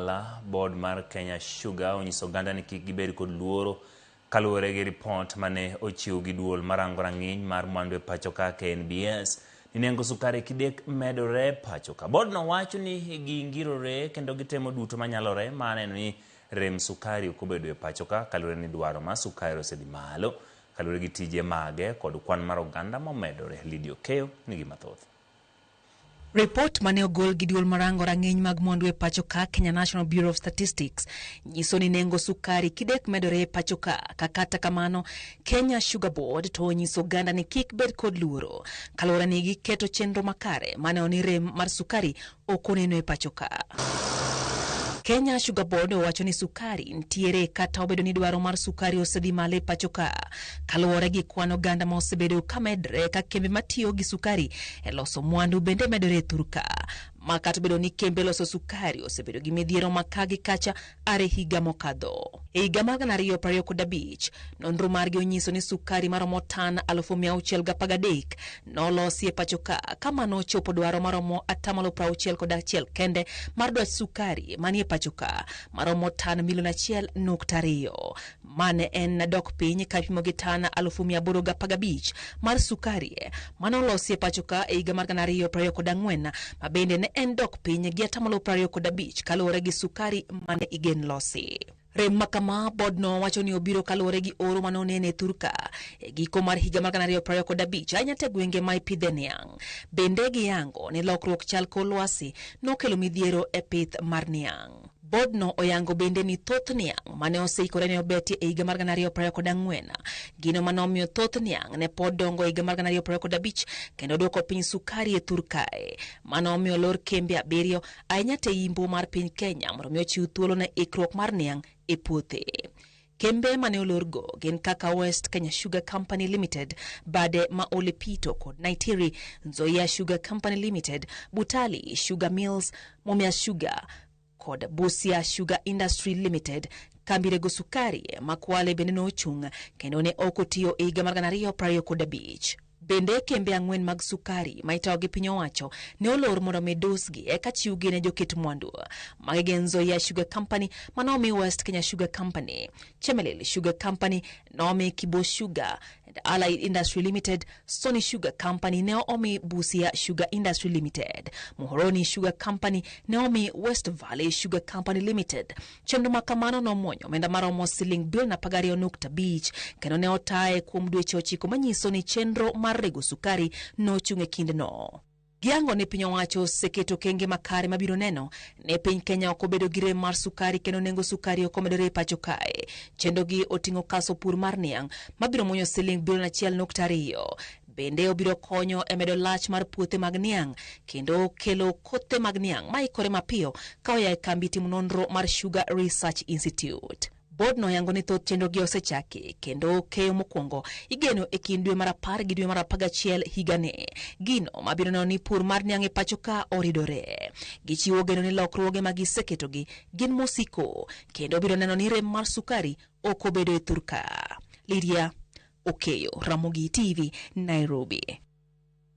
ohala, board mar Kenya Sugar onyiso oganda ni kik gibed kod luoro kaluwore gi ripot mane ochiw gi duol marango rang'iny mar mwandu e pacho ka KNBS ni nengo sukari kidek medore pacho ka. Board no wacho ni gingirore kendo gitemo duto manyalore mar neno ni rem sukari ok obedo e pacho ka kaluwore ni dwaro mar sukari osedhi malo kaluwore gi tije mage kod kwan mar oganda momedore. Lydia Okeyo nigi mathoth. Ripot mane ogol gi duol marango rang'iny mag mwandu e pacho ka Kenya National Bureau of Statistics nyiso ni nengo sukari kidek medore e pacho ka. Ka kata kamano, Kenya Sugar Board to onyiso oganda ni kik bed kod luoro kaluwore ni giketo chenro makare mane ni rem mar sukari ok oneno e pacho ka. Kenya Sugar Board owacho ni sukari ntiere kata obedo ni dwaro mar sukari osedhi malo e pacho ka kaluwore gi kwan oganda ma osebedo ka medre ka kembe matiyo gi sukari e loso mwandu bende medore e thur ka. Ma kata obedo ni kembe loso sukari osebedo gi midhiero ma ka gi kacha are higa mokadho. E higa mar 2025, nonro margi onyiso ni sukari maromo tan 613,000 nolosi e pacho ka, ka mano ochopo dwaro maromo 61% kende mar dwach sukari manie pacho ka maromo tan milion 1.2. Mane en dok piny ka ipimo gi tan 815,000 mar sukari mane olosi e pacho ka e higa mar 2024, ma bende ne en dok piny gi 25% kaluwore gi sukari mane igen losi. Rem ma kama board no wacho ni obiro kaluwore gi oro mane onene e thur ka e giko mar higa mar 2025 ahinya te gwenge ma ipidhe niang'. Bende giyango ni lokruok chal kor lwasi nokelo midhiero e pith mar niang'. Board no oyango bende ni thoth niang' mane oseikore ne obeti e higa mar 2024. Gino mane omiyo thoth niang' ne pod dongo e higa mar 2025 kendo duoko piny sukari e thur kae. Mano omiyo lor kembe 7 ahinya te yimbo mar piny Kenya mondo mi ochiw thuolo ne ikruok mar niang' e puothe. Kembe mane olorgo gin kaka West Kenya Sugar Company Limited, bade ma Ole Pito kod Naitiri, Nzoia Sugar Company Limited, Butali Sugar Mills, Mumias Sugar kod Busia Sugar Industry Limited. Kambi rego sukari ma Kwale bende nochung' kendo ne ok otiyo e higa mar 2025. Bende kembe 4 mag sukari ma itayo gi piny owacho ne olor mondo mi dusgi eka chiwgi ne joket mwandu. Magi gin Nzoia Sugar Company mane omi West Kenya Sugar Company, Chemelil Sugar Company nomi Kibo Sugar and Allied Industry Limited, Sony Sugar Company ne omi Busia Sugar Industry Limited, Muhoroni Sugar Company ne omi West Valley Sugar Company Limited. Chenro ma kamano nomuonyo omenda maromo siling bilion 12.5 kendo ne otaye kuom dweche 9 manyiso ni chenro mar rego sukari nochung' e kindeno. Giyango ni piny owacho oseketo okenge makare mabiro neno ni piny Kenya ok obedo gi rem mar sukari kendo nengo sukari ok omedore e pacho kae. Chenrogi oting'o kaso pur mar niang' mabiro muonyo siling bilion 1.2. Bende obiro konyo e medo lach mar puothe mag niang' kendo kelo kothe mag niang' maikore mapiyo ka oya e kambi timo nonro mar Sugar Research Institute. Board no yango ni thoth chenrogi osechaki kendo keyo mokwongo igeno e kind dwe mar 10 gi dwe mar 11 higani. Gino mabiro neno ni pur mar niang' e pacho ka oridore. Gichiwo geno ni lokruoge ma giseketogi gin mosiko kendo biro neno ni rem mar sukari ok obedo e thur ka. Lydia Okeyo, Ramogi TV, Nairobi.